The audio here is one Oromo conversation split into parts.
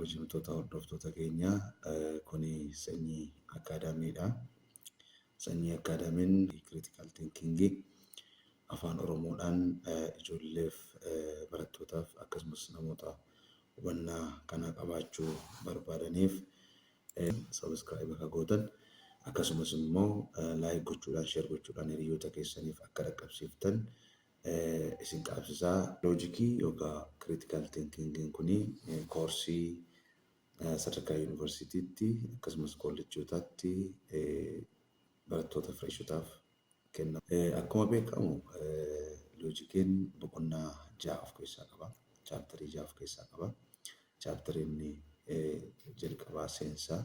Kabajamtoota hordoftoota keenya, kuni Sanyii Akaadaamiidha. Sanyii Akaadaamiin Critical Thinking Afaan Oromoodhaan ijoolleef, barattootaaf, akkasumas namoota hubannaa kana qabaachuu barbaadaniif subscribe akka gootan, akkasumas immoo like gochuudhaan, share gochuudhaan hiriyoota keessaniif akka dhaqqabsiiftan isin qaabsisaa. Loojikii yookaan critical thinking kuni koorsii sadarkaa yuunivarsiitiitti akkasumas kolleejjotaatti barattoota freshotaaf kennama. Akkuma beekamu loojikiin boqonnaa ja'a of keessaa qaba. Chapterii 6 of keessaa qaba. Chapteriin inni jalqabaa seensaa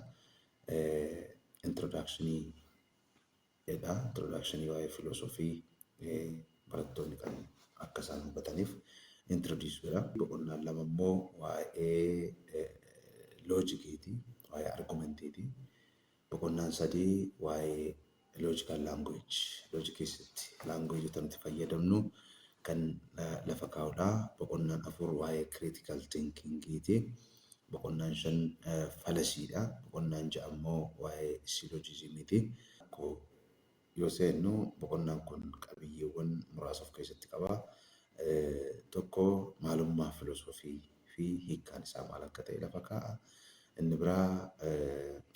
introductionii dha. Introductionii waa'ee filoosofii barattoonni kan akka isaan hubataniif introduce godha. Boqonnaan lama immoo waa'ee loojikiiti, waa'ee argumentiiti. Boqonnaan sadii waa'ee logical language, loojikii keessatti languageota nuti fayyadamnu kan lafa kaa'udha. Boqonnaan afur waa'ee critical thinkingiiti. Boqonnaan shan fallacydha. Boqonnaan ja'a immoo waa'ee syllogismiiti. Yoo seennu, boqonnaan kun qabiyyeewwan muraasa of keessatti qaba. Tokko, maalummaa filoosofii fi hiikkaan isaa maal akka ta'e lafa kaa'a. Inni biraa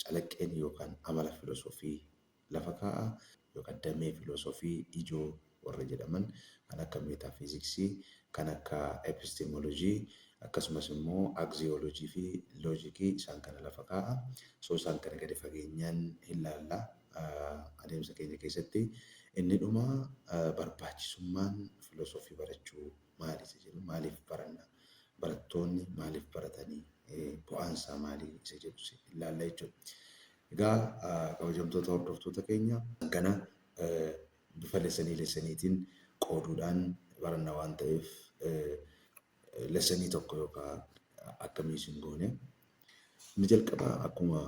calaqqeen yookaan amala filoosofii lafa kaa'a. Yookaan damee filoosofii ijoo warra jedhaman kan akka meetaafiiziksii, kan akka epistemolojii, akkasumas immoo axiology fi loojikii isaan kana lafa kaa'a. So isaan kana gadi fageenyaan hin laalla adeemsa keenya keessatti. Inni dhuma, barbaachisummaan filoosofii barachuu maali isa jedhu, maaliif baranna, barattoonni maaliif baratanii, bu'aan isaa maali isa jedhu ilaalla jechuudha. Egaa kabajamtoota hordoftoota keenya, kana bifa lessonii lessoniitiin qooduudhaan baranna waan ta'eef, lessonii tokko yookaan akkamii isin goone. Inni jalqabaa, akkuma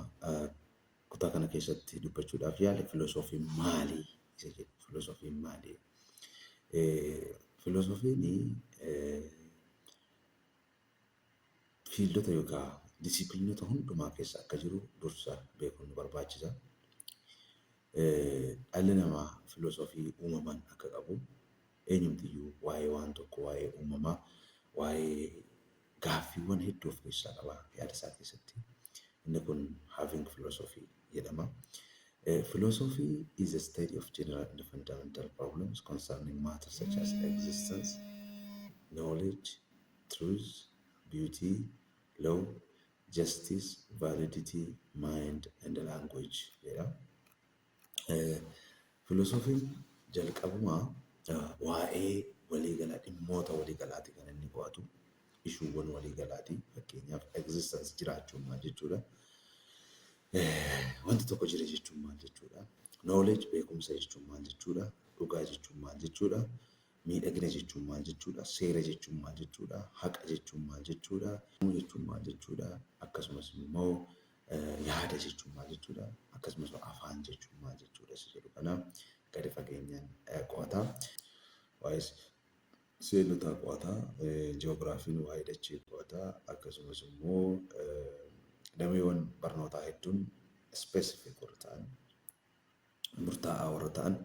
kutaa kana keessatti dubbachuudhaaf yaale, filoosofiin maali isa jedhu. Filoosofiin maali? Filoosofiin fieldota yookaan disciplinota hundumaa keessa akka jiru dursa beekuun nu barbaachisa. Dhalli namaa filoosofii uumamaan akka qabu, eenyumtiyyuu waa'ee waan tokko, waa'ee uumamaa, waa'ee gaaffiiwwan hedduu of keessaa qaba yaada isaa keessatti. Inni kun having philosophy jedhama. Philosophy is a study of general and fundamental problems concerning matters such as existence, knowledge, truth, beauty, law, justice, validity, mind and language jedha. Filoosofiin jalqabumaa waa'ee waliigalaa, dhimmoota waliigalaati kan inni qo'atu. Issuewwan waliigalaati. Fakkeenyaaf, existence, jiraachuun maal jechuudha? Wanti tokko jira jechuun maal jechuudha? Knowledge, beekumsa jechuun maal jechuudha? Dhugaa jechuun maal jechuudha? Miidhagina jechuun maal jechuudha? Seera jechuun maal jechuudha? Haqa jechuun maal jechuudha? Jechuun maal jechuudha? Akkasumas immoo yaada jechuun maal jechuudha? Akkasumas afaan jechuun maal jechuudha isa jedhu kana gadi fageenyaan qo'ata. Waa'ee seelotaa qo'ata. Ji'oogiraafiin waa'ee dachee qo'ata. Akkasumas immoo dameewwan barnootaa hedduun specific warra ta'an, murtaa'aa warra ta'an,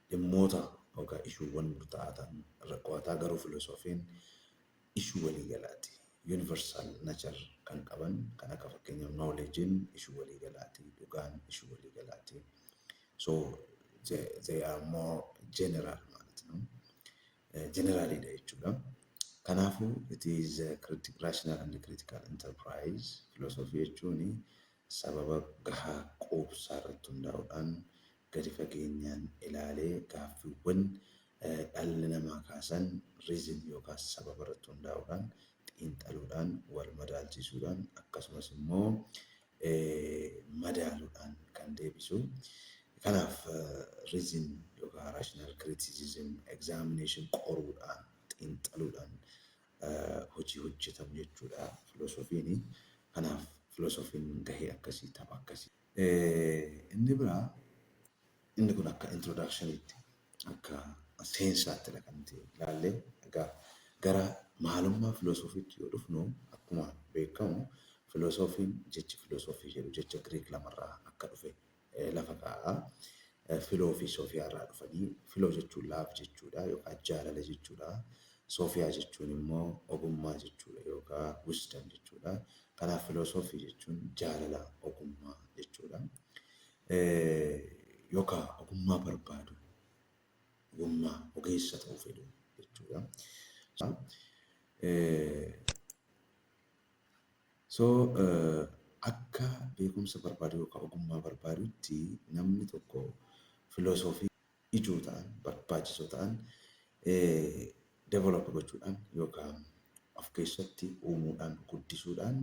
dhimmoota yookaan issuewwan murtaa'aa ta'an irra qo'ata. Garuu filoosofiin issue waliigalaati. Universal nature kan qaban kan akka fakkeenyaaf knowledgein issue waliigalaati. Dhugaan issue waliigalaati. So they are more general ማለት ነው. Generalidha jechuudha. Kanaafuu it is a rational and critical enterprise. Filoosofii jechuun sababa gahaa quubsaa irratti hundaa'uudhaan gadi fageenyaan ilaalee gaaffiiwwan dhalli namaa kaasan reason yookaan sababa irratti hundaa'uudhaan xiinxaluudhaan, wal madaalchisuudhaan, akkasumas immoo madaaluudhaan kan deebisu. Kanaaf reason yookaan rational criticism, examination, qoruudhaan, xiinxaluudhaan hojii hojjetamu jechuudha filoosofiin. Kanaaf filoosofiin gahee akkasii, tapha akkasii. Inni biraa, inni kun akka introductionitti, akka seensaattidha kan nuti ilaalle. Egaa gara maalummaa filoosofiitti yoo dhufnu, akkuma beekamu Filosoofiin, jechi filosoofii jedhu jecha Giriik lamarraa akka dhufe lafa kaa'a. Philo fi Sofiyaa irraa dhufanii, philo jechuun love jechuudha yookaan jaalala jechuudha. Sofiyaa jechuun immoo ogummaa jechuudha yookaan wisdom jechuudha. Kanaaf filosoofii jechuun jaalala ogummaa jechuudha. Yookaan ogummaa barbaadu, ogummaa ogeessa ta'uu fedhu jechuudha. So akka beekumsa barbaadu yookaan ogummaa barbaadutti namni tokko filosoofii ijoo ta'an, barbaachisoo ta'an develop gochuudhaan yookaan of keessatti uumuudhaan, guddisuudhaan,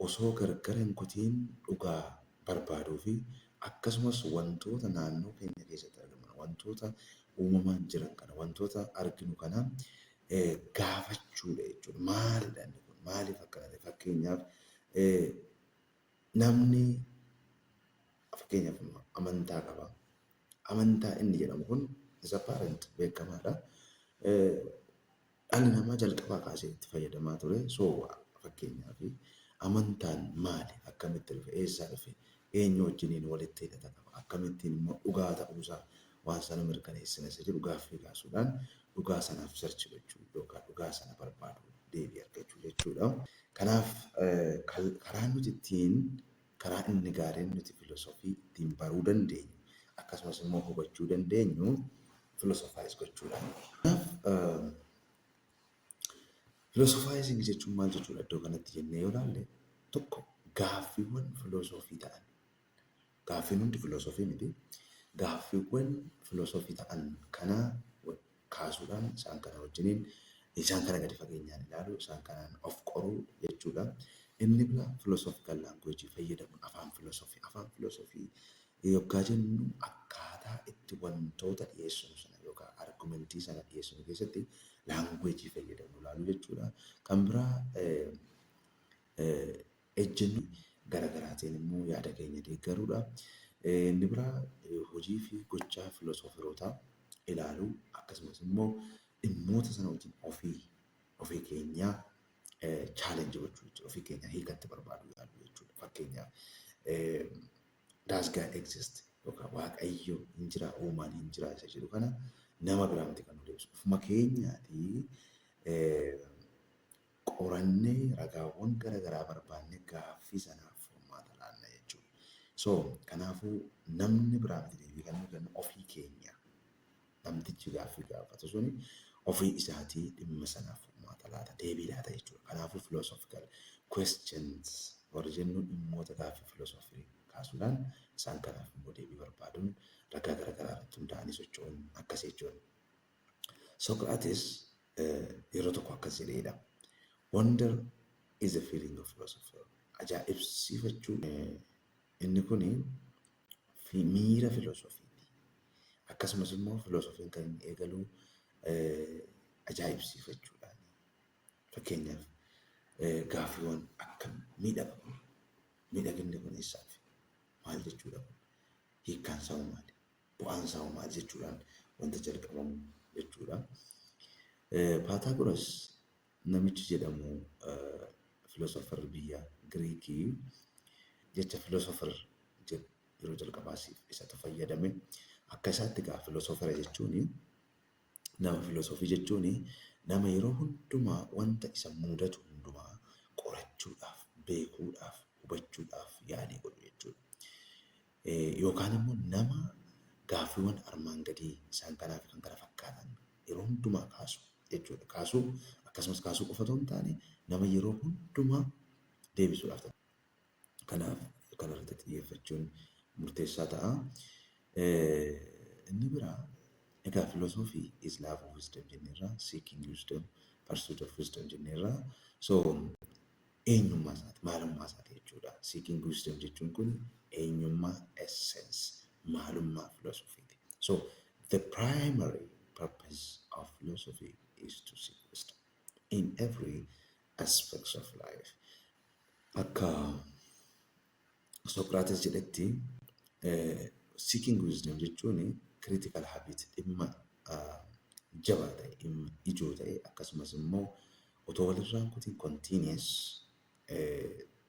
osoo gargar hin kutiin dhugaa barbaaduu fi akkasumas wantoota naannoo keenya keessatti argaman, wantoota uumamaan jiran kana, wantoota arginu kana gaafachuudha jechuudha. Maalidha inni kun? Maaliif akkana ta'e? Fakkeenyaaf namni, fakkeenyaaf, amantaa qaba. Amantaa inni jedhamu kun isa apparent beekamaadha. Dhalli namaa jalqabaa kaasee itti fayyadamaa ture. So fakkeenyaaf amantaan maali? Akkamitti dhufe? Eessaa dhufe? Eenyu wajjiniin walitti hidhata qaba? Akkamittiin immoo dhugaa ta'uusaa waan sana mirkaneessina isa jedhu gaaffii kaasuudhaan dhugaa sanaaf search gochuu yookaan dhugaa sana barbaadu, deebii argachuu jechuudha. Kanaaf karaan nuti ittiin, karaa inni gaariin nuti filosoofii ittiin baruu dandeenyu akkasumas immoo hubachuu dandeenyu philosophize gochuudhaan. Kanaaf philosophizing jechuun maal jechuudha iddoo kanatti jennee yoo ilaalle, tokko gaaffiiwwan filosoofii ta'an, gaaffiin hundi filosoofii miti, gaaffiiwwan filosoofii ta'an kana kaasuudhaan isaan kana wajjiniin, isaan kana gadi fageenyaan ilaalu, isaan kanaan of qoruu jechuudha. Inni biraa philosophical language fayyadamuun afaan filosoofii yoggaa jennu akkaataa itti wantoota dhiyeessinu sana yookaan argumentii sana dhiyeessinu keessatti language fayyadamnu ilaaluu jechuudha. Kan biraa ejjennoo garaagaraatiin immoo yaada keenya deeggaruudha. Inni biraa hojii fi gochaa filosooferootaa ilaaluu, akkasumas immoo dhimmoota sana wajjin ofii keenyaa challenge gochuu jechuudha. Ofii keenya hiikatti barbaaduu yaaluu jechuudha. Fakkeenyaaf, does God exist yookaan Waaqayyo hin jira, uumaan hin jira isa jedhu kana nama biraa miti kan nu deebisu. Ofuma keenyaatii qorannee, ragaawwan garaagaraa barbaannee gaaffii sanaaf furmaata laanna jechuudha. So kanaafuu namni biraa miti deebii kan nu kennu, ofii keenya. Namtichi gaaffii gaafatu suni ofii isaatii dhimma sanaaf furmaata laata, deebii laata jechuudha. Kanaafuu philosophical questions warri jennu dhimmoota gaaffii filosoofii kaasuudhaan isaan kanaaf immoo deebii barbaaduun ragaa garaagaraa irratti hundaa'anii socho'uun akkas jechuudha. Socrates yeroo tokko akkas jedheedha. "Wonder is a feeling of philosopher." Ajaa'ibsiifachuu inni kuni miira filoosofiiti. Akkasumas immoo filoosofiin kan inni eegalu ajaa'ibsiifachuudhaan. Fakkeenyaaf gaaffiiwwan akka miidhaga kun, miidhaginni kun eessaa dhufe? Maal jechuudha kun? Hiikkaan isaa maali? Bu'aan isaa maali jechuudhaan wanta jalqabamu jechuudha. Paataagoras namichi jedhamu, philosopher biyya Giriikii, jecha philosopher jedhu yeroo jalqabaasiif isatu fayyadame. Akka isaatti egaa philosopher jechuun, nama filosoofii jechuun, nama yeroo hundumaa wanta isa mudatu hundumaa qorachuudhaaf, beekuudhaaf, hubachuudhaaf yaalii godhu jechuudha. Yookaan immoo nama gaaffiiwwan armaan gadii isaan kanaa fi kan kana fakkaatan yeroo hundumaa kaasu jechuudha. Kaasuu, akkasumas kaasuu qofa otoo hin taane, nama yeroo hundumaa deebisuudhaaf. Kanaaf kanarratti xiyyeeffachuun murteessaa ta'a. Inni biraa egaa philosophy is love of wisdom jenneerra, seeking wisdom, pursuit of wisdom jenneerra. So eenyummaa isaati, maalummaa isaati jechuudha. Seeking wisdom jechuun kun eenyummaa, essence, maalummaa philosophiiti. So the primary purpose of philosophy is to seek wisdom in every aspects of life. Akka Socrates jedhetti, seeking wisdom jechuun critical habit, dhimma jabaa ta'e, dhimma ijoo ta'e, akkasumas immoo otoo walirraa hin kutin continuous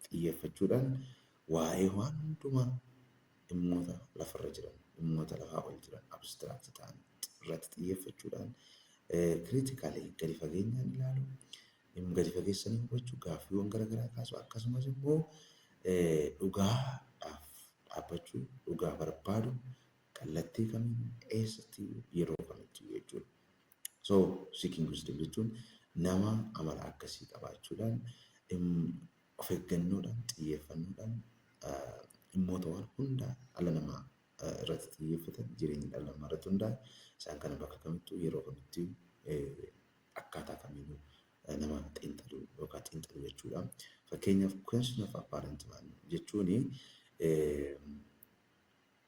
Xiyyeeffachuudhaan waa'ee waan hundumaa, dhimmoota lafarra jiran, dhimmoota lafaa ol jiran, abstract ta'an irratti xiyyeeffachuudhaan critically gadi fageenyaan ilaalu, gadi fageessanii hubachuu, gaaffiiwwan garaagaraa kaasu, akkasumas immoo dhugaadhaaf dhaabbachuu, dhugaa barbaadu kallattii kamiin, eessatti, yeroo kamitti jechuudha. So seeking wisdom jechuun nama amala akkasii qabaachuudhaan, of eeggannoodhaan, xiyyeeffannoodhaan dhimmoota waan hundaa dhala namaa irratti xiyyeeffatan, jireenya dhala namaa irratti hundaa'e, isaan kana bakka kamittuu, yeroo kamittuu, akkaataa kamiinuu nama xiinxaluu yookaan xiinxaluu jechuudha. Fakkeenyaaf, question of apparent man jechuun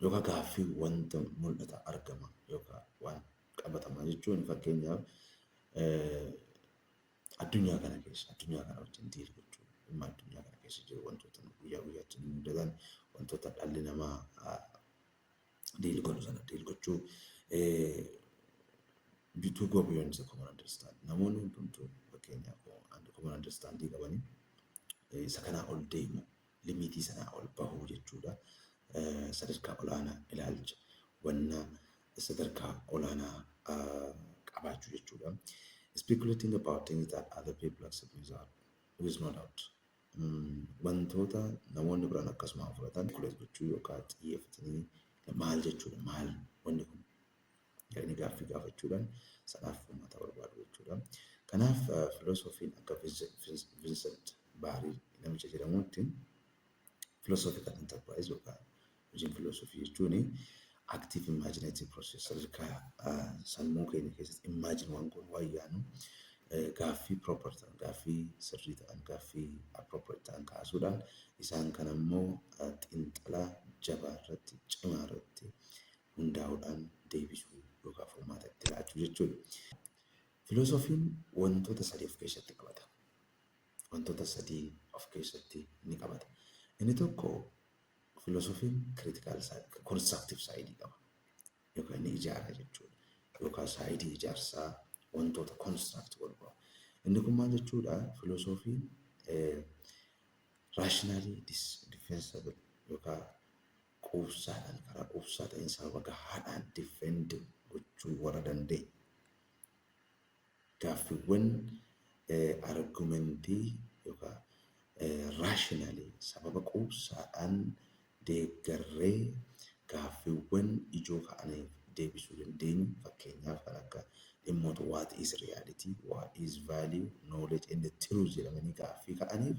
yookaan gaaffii wanta mul'ata argama yookaan waan qabatamaa jechuun, fakkeenyaaf addunyaa kana keessa, addunyaa kana wajjin deal gochuu, dhimma addunyaa kana keessa jiru, wantoota guyyaa guyyaatti nu mudatan, wantoota dhalli namaa deal godhu sana deal gochuu, to go beyond the common understanding. Namoonni hundumtuu fakkeenyaaf common understanding qabanii isa kanaa ol deemu, limitii sanaa ol bahuu jechuudha. Sadarkaa olaanaa ilaalcha hubannaa sadarkaa olaanaa qabaachuu jechuudha. Speculating about things that other people accept with no doubt. Wantoota namoonni biraan akkasumaan fudhatan speculate gochuu yookaan xiyyeeffatanii maal jechuudha, maal wanni kun jedhanii gaaffii gaafachuudhaan sanaaf furmaata barbaadu jechuudha. Kanaaf filoosofiin akka Vincent Barry namicha jedhamutti, philosophical enterprise yookaan hojiin filoosofii jechuun active imaginative process, sadarkaa sammuu keenya keessatti imagine waan goonu, waan yaadnu, gaaffii proper ta'an, gaaffii sirrii ta'an, gaaffii appropriate ta'an kaasuudhaan, isaan kana immoo xiinxala jabaa irratti, cimaa irratti hundaa'uudhaan deebisuu yookaan furmaata itti laachuu jechuudha. Filoosofiin wantoota sadii of keessatti qabata. Wantoota sadii of keessatti ni qabata. Inni tokko, filoosofiin critical constructive side qaba. Yookaan inni ijaara jechuudha. Yookaan side ijaarsaa wantoota construct godhu qaba. Inni kun maal jechuudha? Filoosofiin rationally defensible yookaan quubsaadhaan, karaa quubsaa ta'een, sababa gahaadhaan defend gochuu warra danda'e. Gaaffiiwwan argumentii yookaan rationally sababa quubsaadhaan deeggarree gaaffiiwwan ijoo ka'aniif deebisuu dandeenyu, fakkeenyaaf kan akka dhimmoota what is reality, what is value, knowledge and truth jedhamanii gaaffii ka'aniif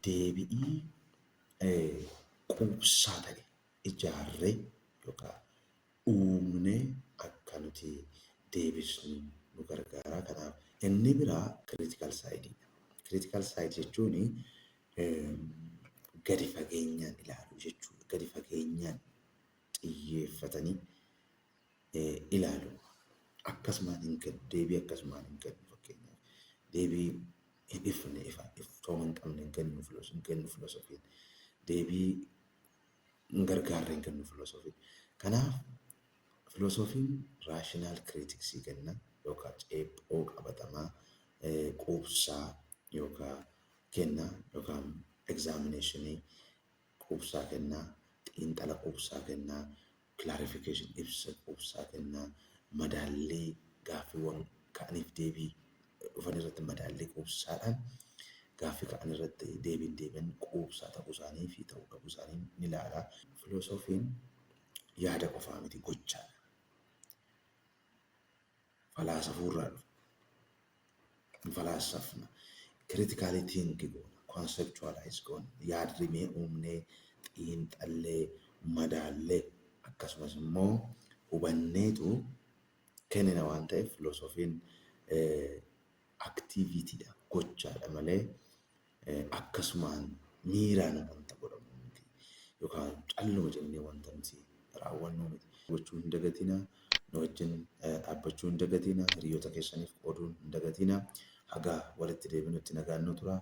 deebi'ii quubsaa ta'e ijaarree yookaan uumnee akka nuti deebisnu nu gargaara. Kanaaf inni biraa critical side. Critical side jechuun gadi fageenyaan ilaaluu jechuudha. Gadi fageenyaan xiyyeeffatanii ilaalu. Akkasumaan hin kennu. Deebii akkasumaan hin kennu fakkeenyaaf. Deebii hin ifne, ifa iftooma hin qabne hin kennu, hin kennu filoosofiin. Deebii hin gargaarre hin kennu filoosofiin. Kanaaf filoosofiin rational critics kenna yookaan ceephoo qabatamaa quubsaa yookaan kenna, yookaan examination quubsaa kennaa, xiinxala quubsaa kennaa, clarification, ibsa quubsaa kennaa, madaallii gaaffiiwwan ka'aniif deebii dhufan irratti, madaallii quubsaadhaan gaaffii ka'an irratti deebiin deebiin quubsaa ta'uu isaanii fi ta'uu dhabuu isaanii ni ilaala. Filoosofiin yaada qofaa miti, gochaadha. Falaasafuurraa dhufa. Falaasafna. Critically think goona. Conceptualize goona. Yaadrimee uumnee, xiinxallee, madaallee, akkasumas immoo hubanneetu kennina waan ta'eef, filoosofiin activitydha, gochaadha malee akkasumaan miiraan wanta godhamu miti yookaan calluma jennee wanta nuti raawwannu miti. Gochuu hin dagatinaa, nu wajjin dhaabbachuu hin dagatinaa, hiriyoota keessaniif qooduun hin dagatinaa. Haga walitti deebinutti nagaan nu tura.